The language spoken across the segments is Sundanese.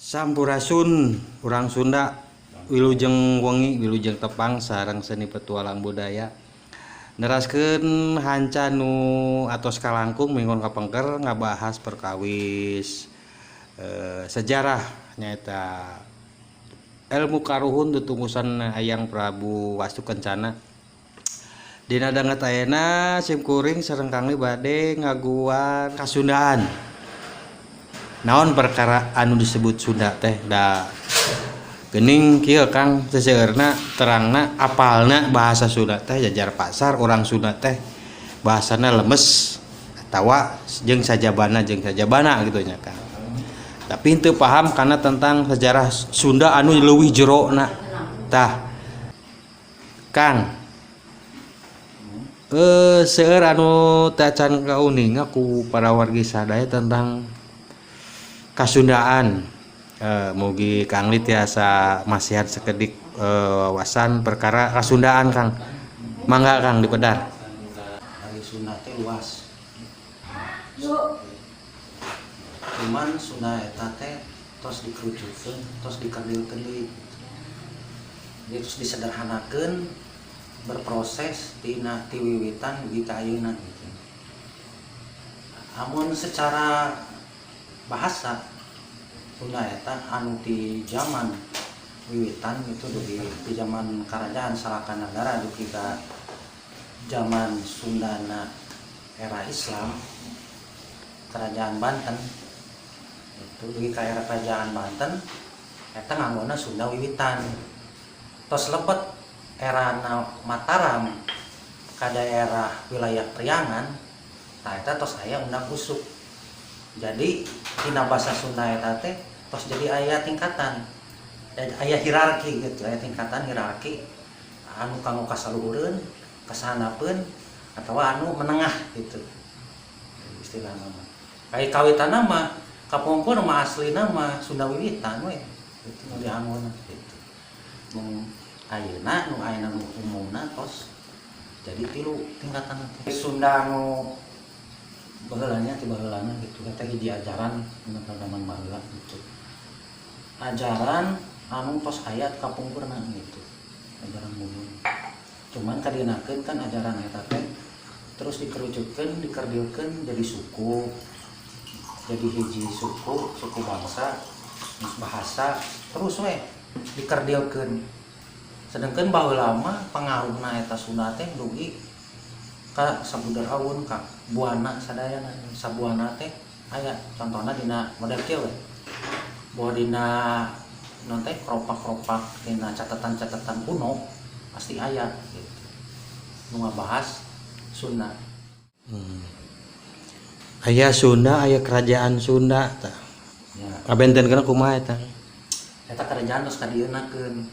Sampurasun urang Sunda, wilujeng wengi, wilujeng tepang sareng seni petualang budaya. Neraskeun hanca nu atos kalangkung minggon kapengker ngabahas perkawis sejarah, nyaeta ilmu karuhun tutunggusan Eyang Prabu Wastu Kencana. Dina danget ayeuna sim kuring sareng Kang Li bade ngaguar kasundaan. Naon perkara anu disebut Sunda teh? Da geuning kieu, Kang, seseueurna terangna apalna bahasa Sunda teh jajar pasar, urang Sunda teh bahasana lemes atawa jeung sajabana gitu nya, Kang. Tapi henteu paham karena tentang sejarah Sunda anu leuwih jerona. Tah, Kang, seueur anu teu acan kauninga ku para wargi sadaya tentang kasundaan. Mugi Kang Li tiasa masihan sakedik wawasan perkara kasundaan, Kang. Mangga, Kang, dipedar. Ari Sunda teh luas. Cuman Sunda eta teh tos dikerucutkeun, tos dikerdilkeun deui. Jadi terus disederhanakeun, berproses tina ti wiwitan dugi ka ayeuna gitu. Amun secara bahasa, Sunda eta anu ti zaman wiwitan gitu dugi di zaman kerajaan Salakanagara dugi ka zaman Sundana era Islam, Kerajaan Banten itu, dugi ka era Kerajaan Banten eta nganggona Sunda Wiwitan. Tos lebet era Mataram ka daerah wilayah Priangan, nah eta tos aya undak usuk. Jadi tina bahasa Sunda eta teh tos jadi aya tingkatan, aya hierarki gitu, aya tingkatan hierarki anu kanggo kasaluhureun, kasahanapeun, atau anu menengah gitu istilahna mah. Kayak kawitan mah kapungkur mah aslina mah Sunda Wiwitan we gitu nu dianggona gitu. Nu ayeuna, nu ayeuna nu umumna tos jadi tilu tingkatan teh. Sunda nu baheulanya, ti baheulana gitu, eta hiji ajaran nu zaman baheula gitu. Ajaran anu tos aya kapungkurna gitu. Ajaran umum. Cuman kadienakeun kan ajaran eta teh terus dikerucutkeun, dikerdilkeun jadi suku. Jadi hiji suku, suku bangsa, terus bahasa, terus we dikerdilkeun. Sedangkan baheula mah pangaruhna eta Sunda teh dugi ka Samudra Awun, ka Buana sadayana. Sabuana teh aya contohna dina model kieu we. Bahwa dina non teh kropak-kropak, dina catatan-catatan kuno pasti aya gitu. Nu ngabahas Sunda. Aya Sunda, aya kerajaan Sunda tah. Ya. Ngabentenkeun kumaha eta? Eta kerajaan tos kadieunakeun.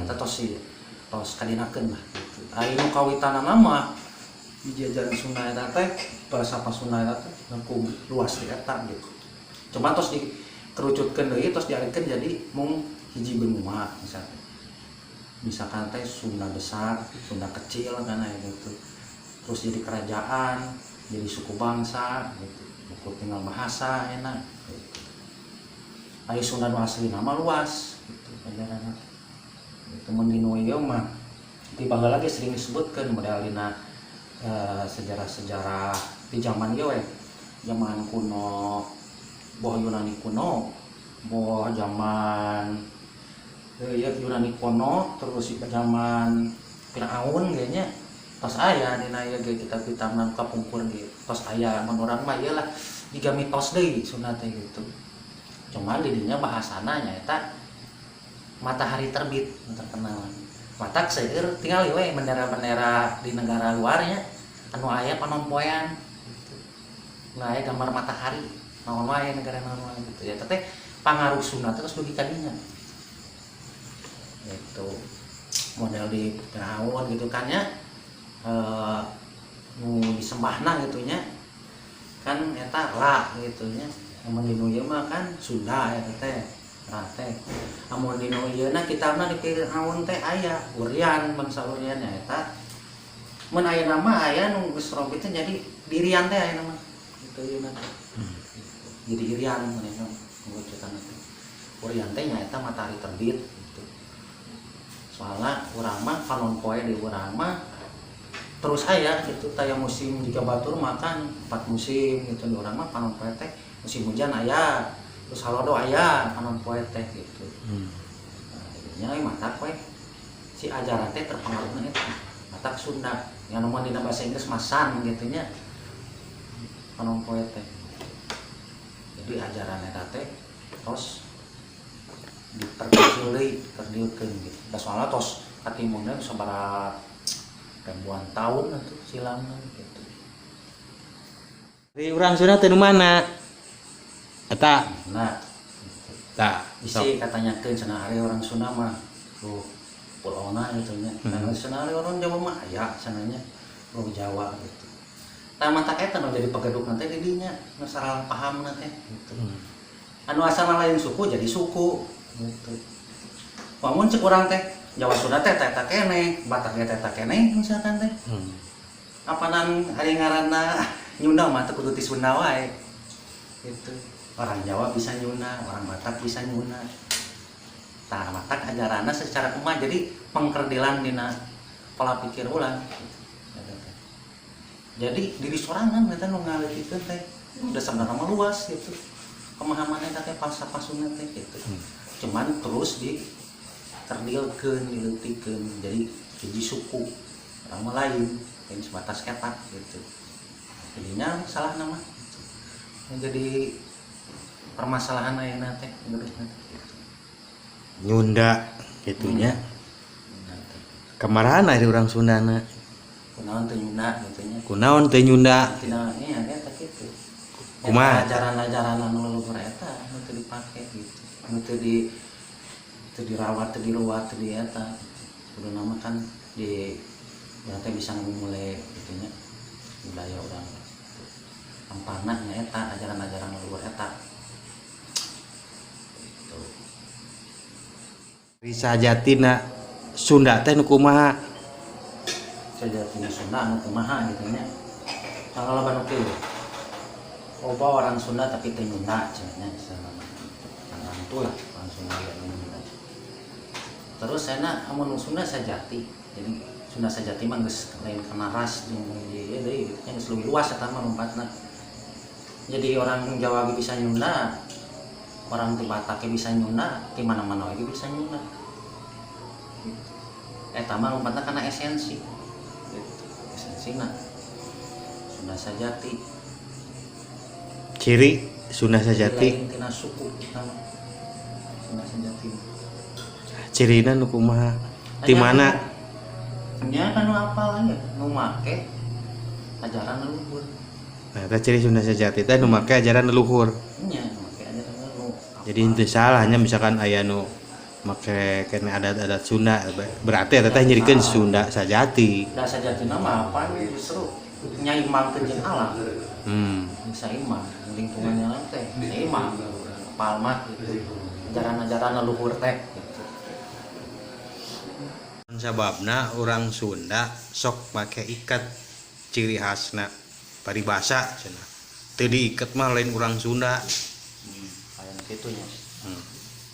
Eta tos sih tos kadienakeun lah gitu. Ari nu kawitanana mah hiji ajaran Sunda eta teh, bahasa Sunda eta teh langkung luas di eta gitu. Cuma tos dikerucutkeun deui, tos dialihkeun jadi mung hiji benua misalnya. Misalkan teh Sunda besar, Sunda kecil kan aya gitu. Terus jadi kerajaan, jadi suku bangsa gitu. Ukur tinggal bahasa enak gitu. Ari Sunda nu asli nama luas gitu ajaranna. Itu mun dinu ieu mah ti baheula lagi sering disebutkeun model dina sejarah-sejarah di zaman ieu we. Zaman kuno, boh Yunani kuno, boh zaman ya Yunani kuno, terus zaman Firaun kayaknya tos aya dina ieu ge kitab-kitab nu kapungkur ge tos aya. Mun urang mah ieu lah jiga mitos deui Sunda teh gitu. Cuman di dinya bahasana nyaeta matahari terbit nu terkenal. Matak seueur tinggal we bendera-bendera di negara luarnya anu aya panompoean gitu. Nu aya gambar matahari naon wae, negara naon wae gitu ya teh pangaruh Sunda terus dugi ka dinya gitu. Model di Firaun gitu kan ya, nu disembahna gitu nya kan eta Ra gitu nya. Amun dinu ieu mah kan Sunda eta teh Ra teh. Amun dinu ieu na kitabna di Firaun teh aya Urian, bangsa Urian nya eta. Mun aya nama, aya nu geus robit teh jadi dirian teh aya nama gitu ieu teh. Jadi Irian manehna pengerucutan teh. Urian teh nyaeta matahari terbit gitu. Soalna urang mah panon poe di urang mah terus aya gitu, taya musim jiga batur makan 4 musim gitu. Di urang mah panon poe teh musim hujan aya, terus halodo aya panon poe teh gitu. Nah, jadinya matak we si ajaran teh terpengaruhna eta matak Sunda yang nomor dina bahasa Inggris masan gitu nya panon poe teh. Jadi ajaran eta teh terus diperkecil deui, dikerdilkeun gitu. Da soalna tos katimunna sabaraha ribuan tahun atuh silangna gitu. Di urang Sunda teh nu mana? Eta. Nah, Tah, bisi katanyakeun cenah ari orang Sunda mah tuh pulona gitu nya. Nah, cenah ari orang Jawa mah aya cenah nya Pulau Jawa gitu. Tah matak eta nu jadi pegedukna teh di dinya, nu salah pahamna teh gitu. Anu asalna lain suku jadi suku gitu. Lamun cek urang teh Jawa Sunda teh eta keneh, Batak ge eta keneh misalkan teh. Apanan ari ngaranna Nyunda mah teu kudu ti Sunda wae. Gitu. Orang Jawa bisa Nyunda, orang Batak bisa Nyunda. Tah matak ajaranna secara kumaha jadi pengkerdilan dina pola pikir ulang gitu. Eta teh. Jadi diri sorangan eta nu ngaleutikeun teh udah sebenarnya mah luas gitu. Pemahaman eta teh falsafah Sunda teh gitu. Cuman terus dikerdilkeun, dileutikeun jadi hiji suku. Urang mah lain, lain sebatas eta gitu. Jadinya salah nama gitu. Yang jadi permasalahan ayeuna teh gedusna teh gitu. Nyunda gitunya. Nyunda teh. Kamarahan ari urang Sundana? Kunaon teu Nyunda gitu nya. Kunaon teu Nyunda? Tina iya eta kitu. Kumaha? Ajaran-ajaran anu leluhur eta anu teu dipake gitu. Anu teu di teu dirawat, teu diruat, teu di eta. Kudu nama kan di urang teh bisa ngumule gitu nya budaya urang gitu. Ampana nya eta ajaran-ajaran leluhur eta. Gitu. Sajatina Sunda teh nu kumaha? Sajatina Sunda anu kumaha gitu nya. Kalau loba nu kieu. Loba orang Sunda tapi teu Nyunda cenah nya istilahna mah. Kan lah orang Sunda ge nu Nyunda. Terus enak amun Sunda sajati. Jadi Sunda sajati mah geus lain kana ras jeung ieu deui gitu nya, geus leuwih luas eta mah lompatna. Jadi orang Jawa ge bisa Nyunda, orang ti Batak ge bisa Nyunda, ti mana-mana we ge bisa Nyunda. Gitu. Eta mah lompatna kana esensi. Gitu. Esensina Sunda sajati. Ciri Sunda sajati. Lain tina suku eta mah. Sunda sajati. Cirina nu kumaha? Ti mana? Nya kan nu apal aya, nu make ajaran leluhur. Nah, eta ciri Sunda sajati teh nu make ajaran leluhur. Nya, nu make ajaran leluhur. Jadi henteu salah nya misalkan aya nu make kene adat-adat Sunda berarti eta teh nyirikeun Sunda sajati. Da sajatina mah apa justru nyaimbangkeun jeung alam. Bisa imbang lingkungannya teh, seimbang. Apal mah gitu. Ajaran-ajaran leluhur teh gitu. Sababna orang Sunda sok make ikat ciri khasna paribasa cenah. Teu diiket mah lain urang Sunda. Aya nu kitu nya.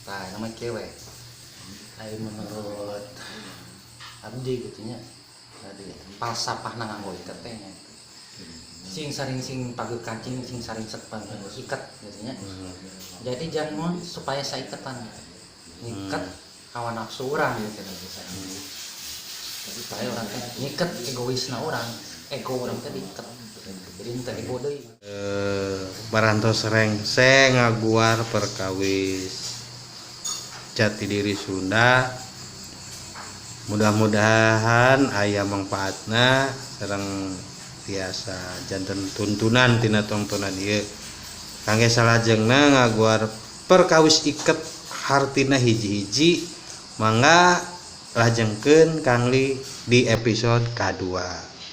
Tah, eta mah kieu we. Aya menurut abdi gitu nya. Tadi falsafahna nganggo iket teh nya. Sing saring sing pageuh kancing sing saring set pageuh iket gitu nya. Jadi jangan supaya saiketan gitu. Ngiket hawa nafsu urang gitu. Jadi supaya urang teh ngiket egoisna urang, ego urang teh diiket. Jadi henteu ego deui. Barantos rengse ngaguar perkawis jati diri Sunda. Mudah-mudahan aya mangfaatna sareng tiasa janten tuntunan tina tongtonan ieu. Kangge salajengna ngaguar perkawis iket hartina hiji-hiji, mangga lajengkeun Kang Li di episode kadua.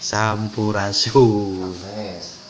Sampurasun. Sampes.